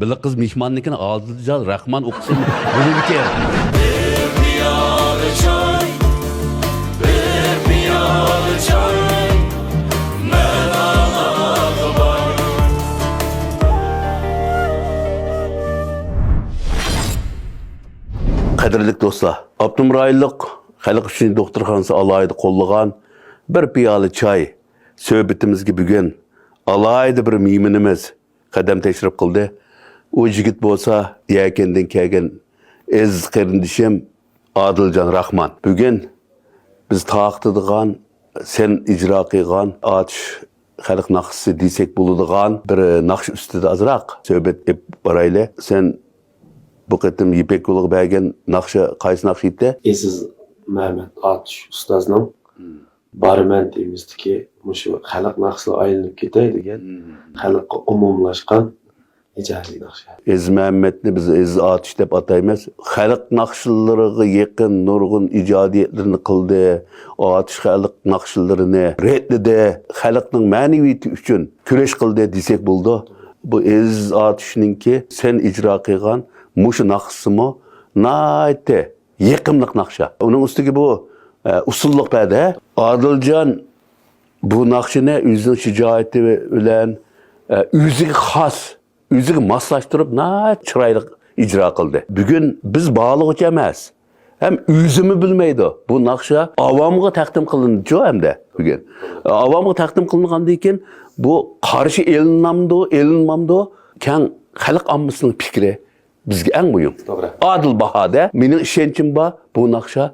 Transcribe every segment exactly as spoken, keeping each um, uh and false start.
بىللە قىز مېھماننىڭكىنى ئادىلجان راخمان ئوقۇسۇن بولىدىكەن. بىر پىيالە چاي، بىر پىيالە چاي، مەن ئاڭلاپ باي. قەدىرلىك دوستلار، ئاپتونوم رايونلۇق خەلق ئۈچۈن دوختۇرخانىسى ئالاھىدە قوللىغان بىر پىيالە چاي سۆھبىتىمىزگە بۈگۈن ئالاھىدە بىر مېھمىنىمىز قەدەم تەشرىپ قىلدى. ئۇ يىگىت بولسا يەكەندىن كەلگەن ئەزىز قېرىندىشىم ئادىلجان راخمان. بۈگۈن بىز تارقىتىدىغان، سەن ئىجرا قىلغان ئاتۇش خەلق ناخشىسى دېسەك بولىدىغان بىر ناخشا ئۈستىدە ئازراق سۆھبەت ئېلىپ بارايلى. سەن بۇ قېتىم يىپەك يولىغا بەرگەن ناخشا قايسى ناخشا ئىدى؟ ئەزىز مەمەت ئاتۇش ئۇستازنىڭ بارىمەن تېمىسىدىكى مۇشۇ خەلق ناخشىلىرى ئايلىنىپ كېتەي دېگەن خەلققە ئومۇملاشقان ئىجادىي ناخشا. ئەزىز مەمەتنى بىز ئەزىز ئاتۇش دەپ ئاتايمىز. خەلق ناخشىلىرىغا يېقىن نۇرغۇن ئىجادىيەتلىرىنى قىلدى. ئاتۇش خەلق ناخشىلىرىنى رېتلىدى. خەلقنىڭ مەنىۋىيىتى ئۈچۈن كۈرەش قىلدى دېسەك بولىدۇ. بۇ ئەزىز ئاتۇشنىڭكى سەن ئىجرا قىلغان مۇشۇ ناخشىسىمۇ ناھايىتى يېقىملىق ناخشا. ئۇنىڭ ئۈستىگە بۇ، ئە، ئۇسسۇللۇق بەردى. ئادىلجان بۇ ناخشىنى ئۆزىنىڭ شىجائىتى بىلەن، ئە، ئۆزىگە خاس، ئۆزىگە ماسلاشتۇرۇپ ناھايىتى چىرايلىق ئىجرا قىلدى. بۈگۈن بىز باھالىغۇچى ئەمەس، ھەم ئۆزىمۇ بىلمەيدۇ. بۇ ناخشا ئاۋامغا تەقدىم قىلىندىچۇ ئەمدى بۈگۈن. ئاۋامغا تەقدىم قىلىنغاندىن كېيىن بۇ قارشى ئېلىنامدۇ، ئېلىنمامدۇ، كەڭ خەلق ئاممىسىنىڭ پىكرى بىزگە ئەڭ مۇھىم. توغرا. ئادىل باھادا مېنىڭ ئىشەنچىم بار، بۇ ناخشا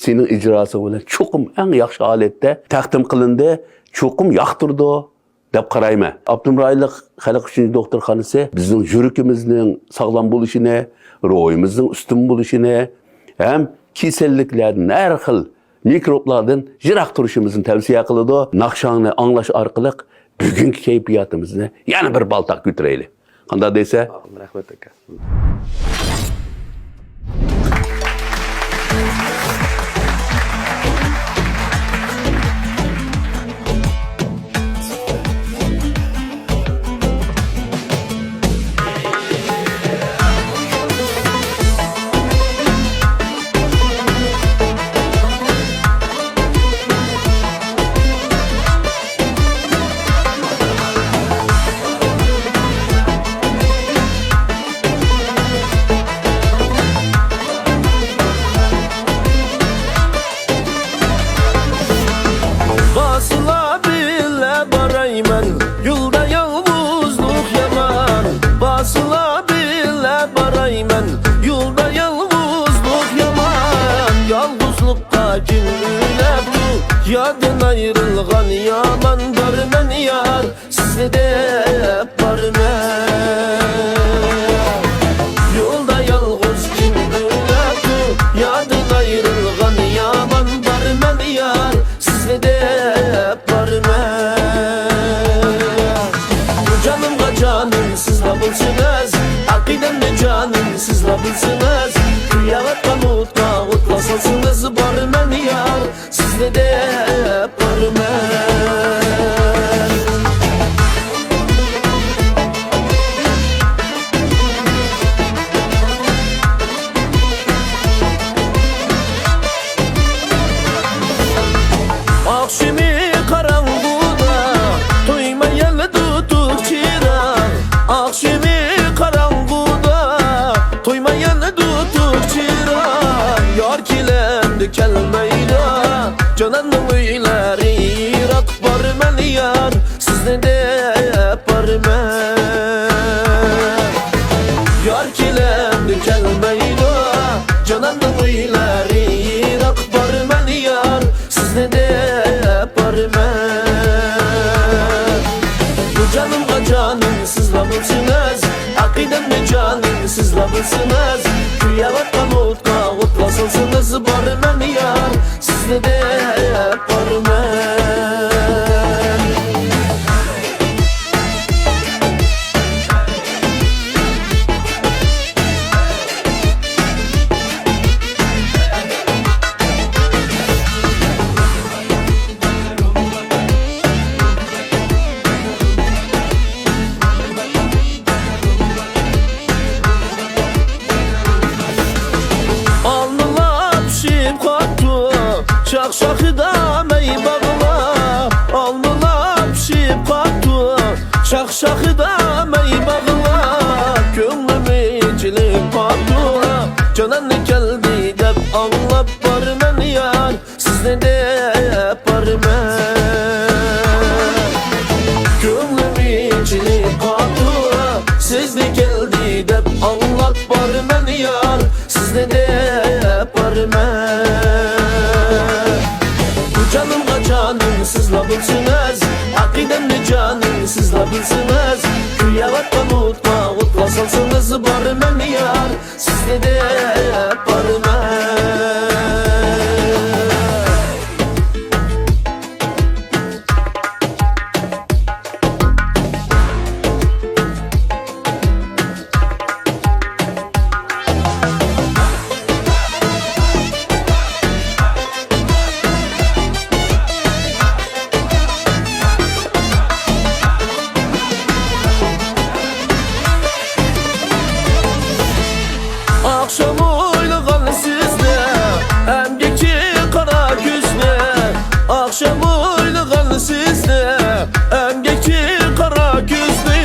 سېنىڭ ئىجراسىڭ بىلەن چوقۇم ئەڭ ياخشى ھالەتتە تەقدىم قىلىندى، چوقۇم ياقتۇرىدۇ دەپ قارايمەن. ئاپتونوم رايونلۇق خەلق ئۈچۈن دوختۇرخانىسى بىزنىڭ يۈرىكىمىزنىڭ ساغلام بولۇشىنى، روھىمىزنىڭ ئۈستۈن بولۇشىنى ھەم كېسەللىكلەردىن، ھەر خىل مىكروبلاردىن يىراق تۇرۇشىمىزنى تەۋسىيە قىلىدۇ. ناخشاڭنى ئاڭلاش ئارقىلىق بۈگۈنكى كەيپىياتىمىزنى يەنە بىر بالداق كۆتۈرەيلى. قانداق دەيسە؟ رەھمەت ئاكا. بارسىلا بىللە بارايمەن، يولدا يالغۇزلۇق يامان. بارسىلا بىللە بارايمەن، يولدا يالغۇزلۇق يامان. يالغۇزلۇققا كىم ئۆلەپتۇ، ياردىن ئايرىلغان يامان. بارىمەن يار، سىزنى دەپ بارىمەن. يولدا يالغۇز كىم ئۆلەپتۇ، ياردىن ئايرىلغان يامان. بارىمەن يار، سىزنى دەپ بارىمەن. جانىمغا جانىم سىزلا بولسىڭىز، ئەقىدەمنى جانىم سىزلا بىلسىڭىز، كۆيۈۋاتقان ئوتقا ئوتلا سالسىڭىز. بارىمەن يار، سىزنى دەپ بارىمەن. ئاخشىمى قاراڭغۇدا تويمايالىدۇ تۇتۇق چىراغ. ئاخشىمى قاراڭغۇدا تويمايالىدۇ تۇتۇق چىراغ. يار كېلەمدۇ كەلمەيدۇ، جاناننىڭ ئۆيلىرى يىراق. بارىمەن يار، سىزنى دەپ بارىمەن. يار كېلەمدۇ كەلمەيدۇ، جاناننىڭ ئۆيلىرى يىراق. بارىمەن يار، سىزنى دەپ بارىمەن. بۇ جانىمغا جانىم سىزلا بولسىڭىز، ئەقىدەمنى جانىم سىزلا بىلسىڭىز، كۆيۈۋاتقان ئوتقا ئوتلا سالسىڭىز. بارىمەن يار، سىزنى دەپ بارىمەن. شاخ-شاخىدا مەي باغلار، ئالمىلار پىشىپ قاپتۇ. شاخ-شاخىدا مەي باغلار، كۆڭلۈم ئېچىلىپ قاپتۇ. جانان كەلدى دەپ ئاڭلاپ بارىمەن يار، سىزنى دەپ بارىمەن. كۆڭلۈم ئېچىلىپ قاپتۇ، سىزنى كەلدى دەپ ئاڭلاپ بارىمەن يار، سىزنى دەپ بارىمەن. بۇ جانىمغا جانىم سىزلا بىلسىڭىز، ئەقىدەمنى جانىم سىزلا بىلسىڭىز، كۆيۈۋاتقان ئوتقا ئوتلا سالسىڭىز بارىمەن يار، سىزنى دەپ بارىمەن. ئاخشام ئويلىغان سىزنى، ئەمگەكچى قارا كۆزنى. ئاخشام ئويلىغان سىزنى، ئەمگەكچى قارا كۆزنى.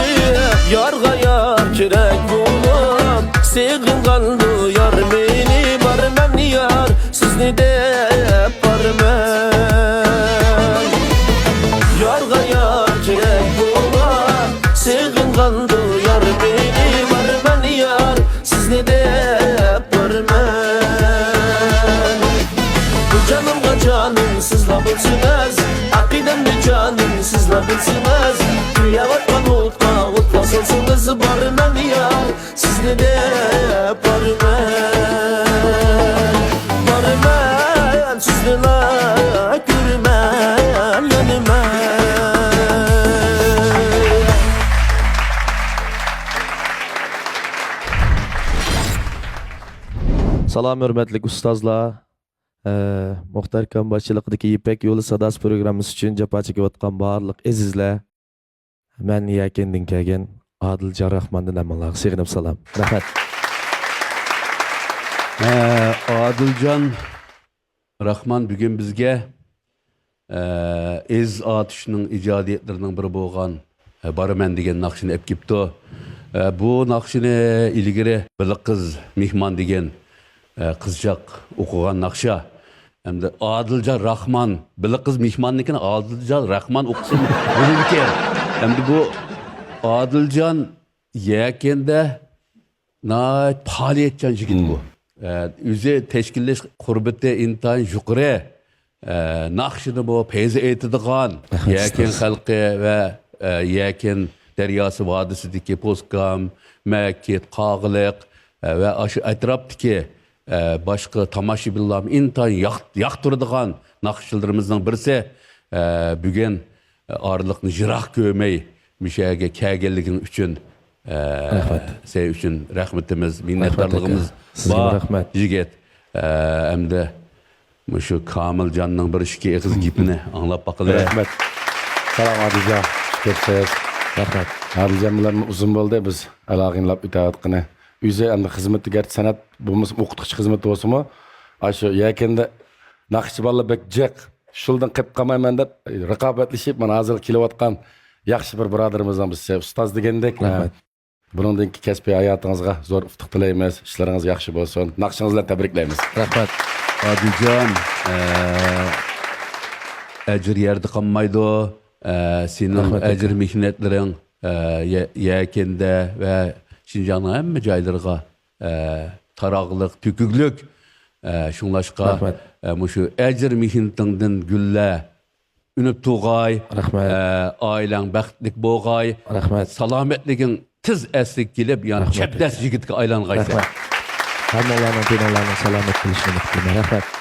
يارغا يار كېرەك بولۇپ، سېغىنغاندۇ يار مېنى. بارىمەن يار، سىزنى دەپ بارىمەن. يارغا يار كېرەك بولۇپ، سېغىنغاندۇ يار مېنى. بارىمەن يار، سىزنى دەپ بارىمەن. بۇ جانىمغا جانىم سىزلا بولسىڭىز، ئەقىدەمنى جانىم سىزلا بىلسىڭىز، كۆيۈۋاتقان ئوتقا ئوتلا سالسىڭىز بارىمەن يار، سىزنى دەپ بارىمەن. بارىمەن، سىزنىلا كۆرىمەن، يانىمەن. سالام، ھۆرمەتلىك ئۇستازلار. ئە، مۇختەر ئاكام باشچىلىقىدىكى يىپەك يولى ساداسى پروگراممىسى ئۈچۈن جاپا چېكىۋاتقان بارلىق ئەزىزلەر. مەن يەكەندىن كەلگەن ئادىلجان راخماندىن ھەممىڭلارغا سېغىنىپ سالام. رەھمەت. ئە، ئادىلجان راخمان بۈگۈن بىزگە، ئە، ئەزىز ئاتۇشنىڭ ئىجادىيەتلىرىنىڭ بىرى بولغان، ئە، بارىمەن دېگەن ناخشىنى ئەپ كېپتۇ. ئە، بۇ ناخشىنى ئىلگىرى بىلقىز مېھمان دېگەن، ئە، قىزچاق ئوقۇغان ناخشا. ئەمدى ئادىلجان راخمان، بىلقىز مېھماننىڭكىنى ئادىلجان راخمان ئوقۇسىمۇ بولىدىكەن. ئەمدى بۇ ئادىلجان يەكەندە ناھايىتى پائالىيەتچان يىگىت بۇ. ئە، ئۆزى تەشكىللەش قۇربىتى ئىنتايىن يۇقىرى. ئە، ناخشىنى بۇ پەيزى ئېيتىدىغان، رەھمەت، يەكەن ئۇستاز. خەلقى ۋە، ئە، يەكەن دەرياسى ۋادىسىدىكى پوسكام، مەكىت، قاغىلىق، ئە، ۋە ئاشۇ ئەتراپتىكى، ئە، باشقا تاماشىبىنلارمۇ ئىنتايىن ياق-، ياقتۇرىدىغان ناخشىچىلىرىمىزنىڭ بىرسى. ئە، بۈگۈن ئارىلىقنى يىراق كۆرمەي، مۇشۇ يەرگە كەلگەنلىكىڭ ئۈچۈن، ئە، رەھمەت. سەن ئۈچۈن رەھمىتىمىز، رەھمەت ئاكا. مىننەتدارلىقىمىز سىزگىمۇ بار، رەھمەت. يىگىت. ئە، ئەمدى مۇشۇ كامىلجاننىڭ بىر ئىككى ئېغىز گېپىنى ئاڭلاپ باقىلى. رەھمەت. سالام، ئادىلجان. كۆپسىز. رەھمەت. ئادىلجان بىلەن ئۇزۇن بولدى بىز ئالاقىنى ئېلىپ ئۆتۈۋاتقىنى. ئۆزى ئەمدى خىزمىتى گەرچە سەنئەت بولمىسا، ئوقۇتقۇچى خىزمىتى بولسىمۇ، ئاشۇ يەكەندە ناخشىچى بالىلار بەك جىق، شۇلدىن قېلىپ قالمايمەن دەپ رىقابەتلىشىپ، مانا ھازىر كېلىۋاتقان ياخشى بىر بۇرادىرىمىزنىڭ بىرسى ئۇستاز دېگەندەك. رەھمەت. بۇنىڭدىن كېيىن كەسپىي ھاياتىڭىزغا زور ئۇتۇق تىلەيمىز. ئىشلىرىڭىز ياخشى بولسۇن. ناخشىڭىز بىلەن تەبرىكلەيمىز. رەھمەت. ئادىلجان، ئە، ئەجىر يەردە قالمايدۇ. ئە، سېنىڭ رەھمەت ئەجىر ئاكا. مېھنەتلىرىڭ، ئە، يە-، يەكەندە ۋە شىنجاڭنىڭ ھەممە جايلىرىغا، ئە، تاراغلىق، تۆكۈگلۈك. ئە، شۇڭلاشقا، رەھمەت. ئە، مۇشۇ ئەجىر مېھنىتىڭدىن گۈللەر ئۈنۈپ تۇرغاي. رەھمەت. ئە، ئائىلەڭ بەختلىك بولغاي. رەھمەت. سالامەتلىكىڭ تېز ئەسلىگە كېلىپ، يەنى رەھمەت. چەبدەس يىگىتكە ئايلانغايسەن. رەھمەت. ھەممىڭلارنىڭ تېنىڭلارنىڭ سالامەت بولۇشىنى ئۈمىد قىلىمەن. رەھمەت.